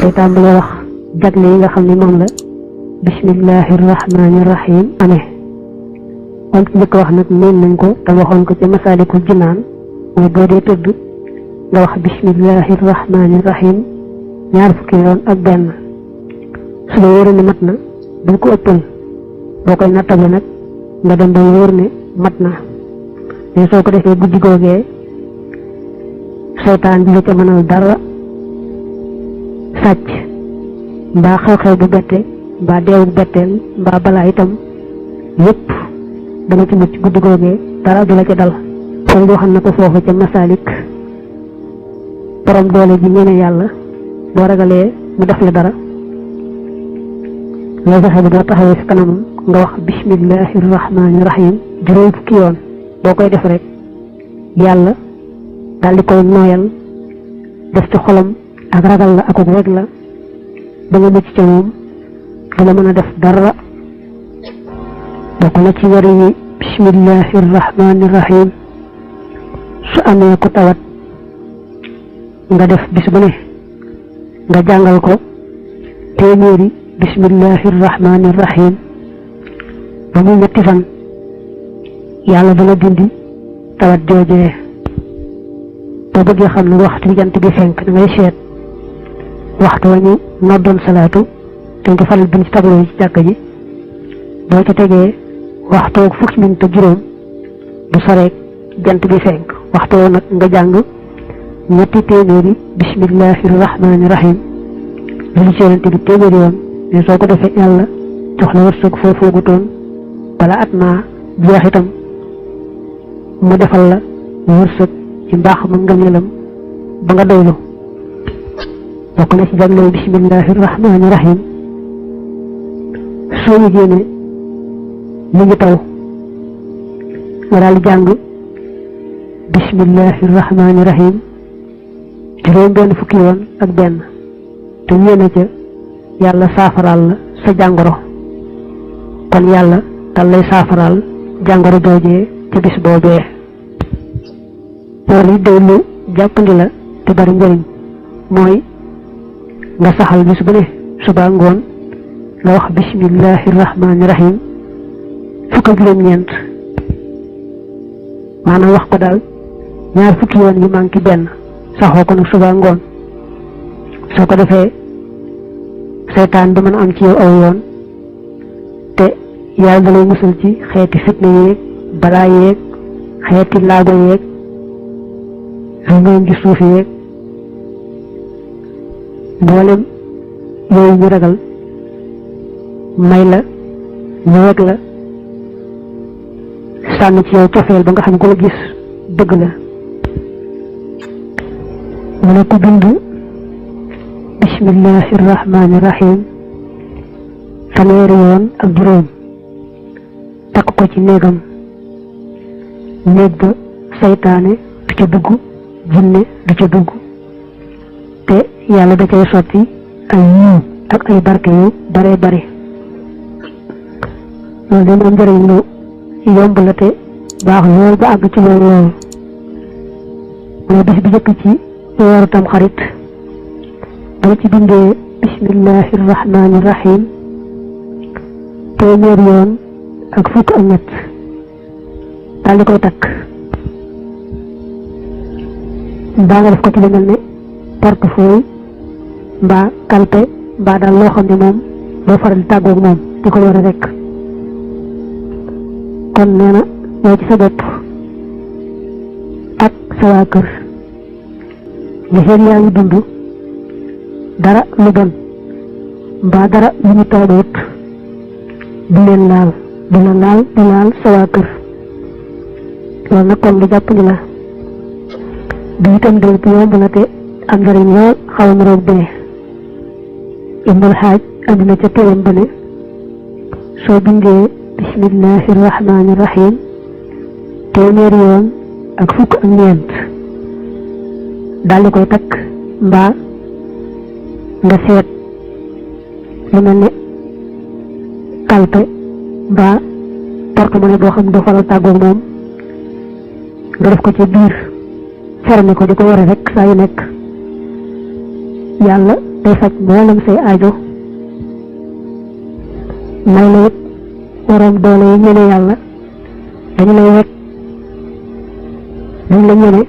day tàmbale wax jagle yi nga xam ne moom la bismillahi rahmaani rahim amee kon ci njëkk wax nag mën nañ ko te waxoon ko ci Masaalikul Jinaan mooy boo dee tëdd nga wax bismillahi rahmaani rahim ñaar fukki yoon ak benn su la wóoree ne mat na bul ko ëppal boo koy nattale nag nga dem ba wóor ne mat na mais soo ko defee guddi googee seytaan bi la ca mënal dara sàcc mbaa xew-xew bu bette mbaa deewu betteel mbaa balaa itam yépp dana ci mucc guddi googee dara du la ca dal kon boo xam na ko foofu ca Masaalik borom doole ji ñene yàlla boo ragalee mu def la dara loo fexe bi doo taxawee si kanamam nga wax bismillahi rahmaani rahim juróom fukki yoon boo koy def rek yàlla daal di koy nooyal def ci xolam ak ragal la ak weg la ba nga mucc ca moom du la mën a def dara bokk na ci wari yi bismillahi rahmaani rahim su amee ko tawat nga def bis bu ne nga jàngal ko téeméeri bismillahi rahmaani rahim ba mu ñetti fan yàlla dana dindi tawat joojee boo bëggee xam ne waxtu jant bi fenk da ngay seet waxtu wa ñu noddoon salaatu te nga faral bind ci tableau yi ci jàkka ji boo ca tegee waxtu fukki minute ak juróom du soreek jant bi fenk waxtu woo nag nga jàng ñetti téeméeri bismillahi rahmaani rahim lu ci yonent bi téeméeri yoon mais soo ko defee yàlla jox la wërsëg foo foogutoon bala at maa jeex itam mu defal la wërsëg ci mbaax ma ngëneelam ba nga doylu bokk na ci jagleel bismillahi rahmaani rahim soo yëgee ne mu ngi taw nga daal di jàng bismillahi rahmaani rahim juróom benn fukki yoon ak benn te yéene ca yàlla saafaraal la sa jàngoro kon yàlla dal lay saafaraal jàngoro joojee ca bis boobee loolu it day lu jàppandi la te bari njëriñ mooy nga saxal bis bu ne suba ngoon nga wax bismillahi rahmaani rahim fukk ak juróom-ñeent maanaam wax ko daal ñaar fukki yoon yu manqué benn saxoo ko nag suba ngoon soo ko defee seytaan du mën a am ci yow aw yoon te yàlla da lay musal ci xeeti fitna yeeg balaa yeeg xeeti laago yeeg ngeen gi suuf yeeg mboolem yooyu ñu ragal may la ñu weg la sànni ci yow cofeel ba nga xam ne ku la gis bëgg la mu ne ko bind bismillahi rahmaani rahim fanweeri yoon ak juróom takk ko ci néegam néeg ba saytaane du ca dugg jinne du ca dugg te yàlla da cay sotti ay yiw ak ay barke yu bare bare loolu de moom njëriñ lu yomb la te baax lool ba àgg ci loolu loolu mooy bis bi jëkk ci weeru tam xarit boo ci bindee bismillahi rahmaani rahim téeméer yoon ak fukk ak ñett daal di koy takk mbaa nga def ko ci lu mel ne portefeuille mbaa kalpe mbaa daal loo xam ne moom doo faral di tàggoog moom di ko yore rek kon nee na yow ci sa bopp ak sa waa kër li xel yaa ngi dund dara lu bon mbaa dara lu ñu taadoot du leen laal du la laal du laal sa waa kër loolu nag kon lu jàpp ni la bi itam day bu yomb la te am njëriñ lool xaw na roog bee Ibnul Haaj andi na ca téeram ba ne soo bindee bismillahi rahmaani rahim téeméeri yoon ak fukk ak ñeent daal di koy takk mbaa nga seet lu mel ne kalpe mbaa porte-monnaie boo xam ne doo faral tàggoog moom nga def ko ci biir ferme ko di ko yore rek saa yu nekk yàlla day faj mboolem say aajo may la it waroom doole yi ñene yàlla dañu lay wekk duñ la ñene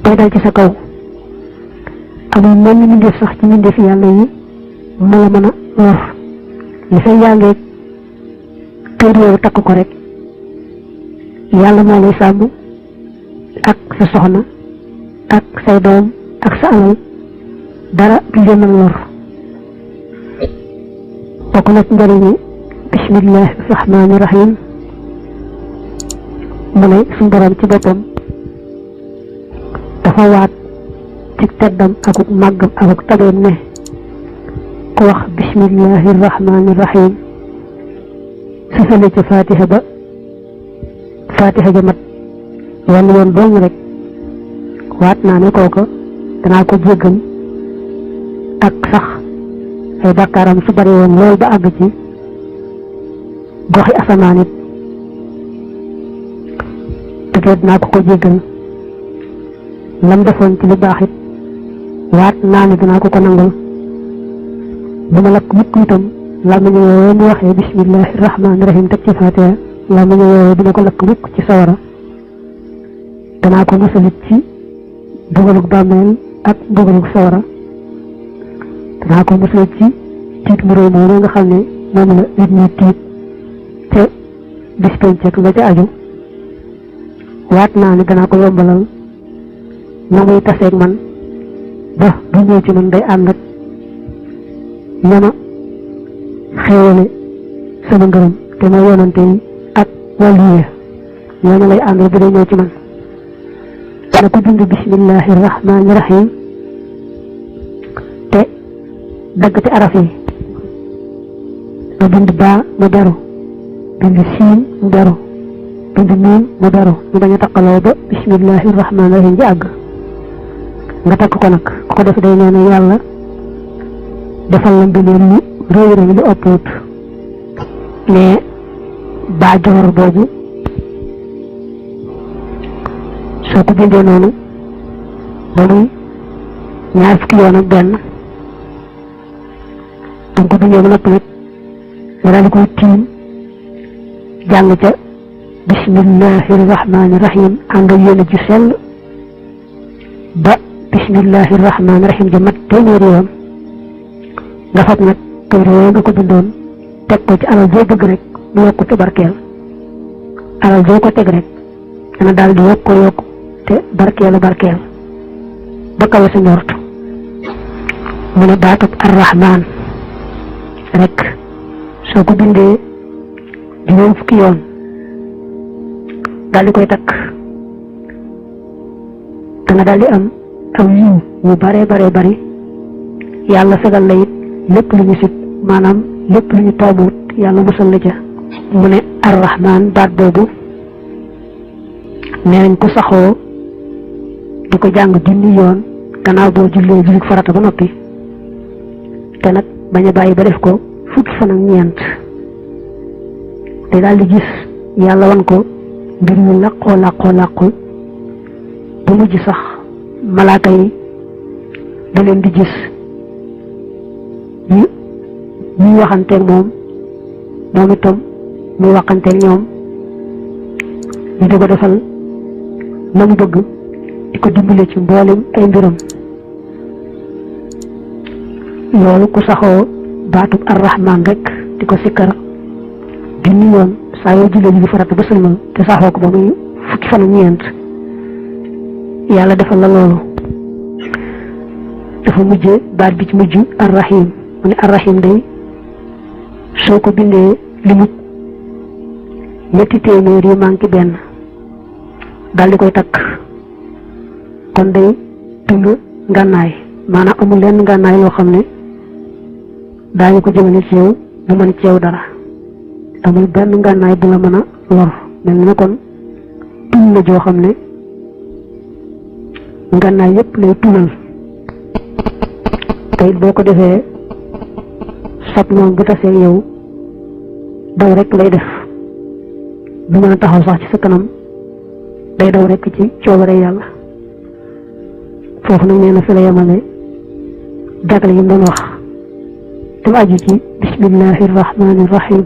day dal ci sa kaw amul mel ni mbindeef sax ci mbindeef yàlla yi mu la mën a lor li fay yàngee kayit yooyu takk ko rek yàlla moo lay sàmm ak sa soxna ak say doom ak sa alal dara du leen mën a lor bokk na ci njëriñi bismillahi rahmaani rahim mu ne suñu borom ci boppam dafa waat ci teddam akuk màggam akuk tabeem ne ku wax bismillahi rahmaani rahim su fele ca fatiha ba fatiha ja mat wenn yoon dong rek waat naa ne kooka danaa ko jéggal ak sax ay bakkaaram su bari woon lool ba àgg ci goxi asamaan it te dinaa ko jéggal lam defoon ci lu baax it waat naa ne dinaa ko nangul bu ma lakk mukk itam làmmiñ woowu mu waxee bismillahi rahmaani rahim teg ci fatiha làmmiñ woowu dina ko lakk mukk ci sawara danaa ko musalit ci mbugalug bàmmeel ak mbugalug sawara danaa ko musalit ci tiit mu réy moom nga xam ne moom la nit ñi tiit te bis penceek la ca aju waat naa ne danaa ko yombalal na muy taseeg man ba du ñëw ci man day ànd ak ñama xéewale sama ngërëm te ma yonante yi ak wàllu yi ñooñu lay àndal bu dee ñëw ci man dana ko bind bismillahi rahmaani rahim te daggati araf yi ma bind baa mu beru bind siin mu beru bind miim mu beru ñu bañ a taqaloo ba bismillahi rahmaani rahim ji àgg nga takk ko nag ku ko def day nee na yàlla defal la mbineel lu réy réy lu ëppoot mais baa joor boobu soo ko bindee noonu ba muy ñaar fukki yoon ak benn danga ko bindee ba noppi nag nga daal di koy tiim jàng ca bismillahi rahmaani rahim ànd ak yéene ju sell ba bismillahi rahmaani rahim ja mat téeméeri yoon nga fab nag kayit yooyu nga ko bindoon teg ko ci alal joo bëgg rek mu yokk te barkeel alal joo ko teg rek dana daal di yokk te barkeelu barkeel ba kawe sa njort mu ne baatub arrahman rek soo ko bindee juróom fukki yoon daal di koy takk danga daal di am aw yiw wu bare bare bari yàlla fegal la it lépp lu ñu sib maanaam lépp lu ñu toobuut yàlla musal la ca mu ne arrahman baat boobu nee nañ ko saxoo di ko jàng junni yoon gannaaw boo jullee jullit farata ba noppi te nag bañ a bàyyi ba def ko fukki fan ak ñeent te daal di gis yàlla wan ko mbir yu làqu ba mujj sax malaaka yi da leen di gis ñuy waxanteeg moom itam muy waxanteeg ñoom ñu di ko defal la mu bëgg di ko dimbale ci mboolem ay mbiram loolu ku saxoo baatub arrahman rek di ko sikkar junni yoon saa yoo jullee ji farata ba sëlmal te saxoo ko ba muy fukki fan ak ñeent yàlla defal la loolu dafa mujjee baat bi ci mujj arrahim mu ne arrahim day soo ko bindee limut ñetti téeméer yi manqué benn daal di koy takk kon day dund ngànnaay maanaam amul lenn ngànnaay loo xam ne daañu ko jëmale ci yow bu mën ci yow dara amul benn ngànnaay bu la mën a lor mel na kon tuñ la joo xam ne ngànnaay yépp lay tuñal te it boo ko defee sab noonu bu tasee yow daw rek lay def du mën a taxaw sax ci sa kanam day daw rek ci coobare yàlla foofu nag nee na fi la yemale jagle yi doon wax te aju ci bismillahir rahmanir rahim